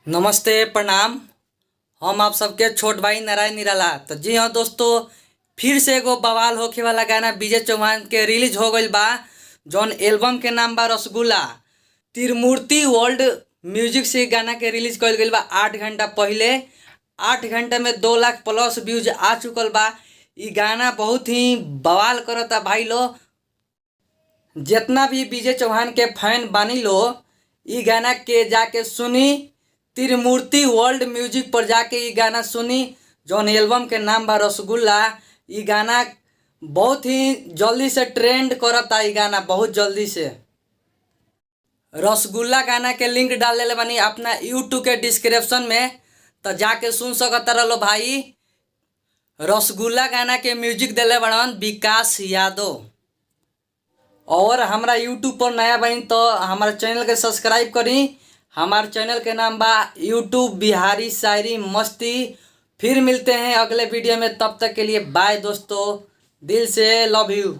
नमस्ते, प्रणाम। हम आप सबके छोट भाई नारायण निराला। तो जी हाँ दोस्तों, फिर से एगो बवाल होखे वाला गाना विजय चौहान के रिलीज हो गईल बा, जौन एल्बम के नाम बा रसगुल्ला। त्रिमूर्ति वर्ल्ड म्यूजिक से गाना के रिलीज कईल गईल बा 8 घंटा पहिले। 8 घंटा में 2 लाख प्लस व्यूज आ चुकल बा। इ गाना बहुत ही बवाल करता भाई लो। जितना भी विजय चौहान के फैन बानी लो, इ गाना के जाके सुनी। त्रिमूर्ति वर्ल्ड म्यूजिक पर जाके इ गाना सुनी, जौन एल्बम के नाम बा रसगुल्ला। इ गाना बहुत ही जल्दी से ट्रेंड करता। इ गाना बहुत जल्दी से। रसगुल्ला गाना के लिंक डाल देले बानी अपना यूट्यूब के डिस्क्रिप्शन में, तो जाके सुन सकता रहो भाई। रसगुल्ला गाना के म्यूजिक दिले बड़न विकास यादव। और हमारा यूट्यूब पर नया बनी तो हमारा चैनल के सब्सक्राइब करी। हमारे चैनल के नाम बा यूट्यूब बिहारी शायरी मस्ती। फिर मिलते हैं अगले वीडियो में, तब तक के लिए बाय दोस्तों, दिल से लव you.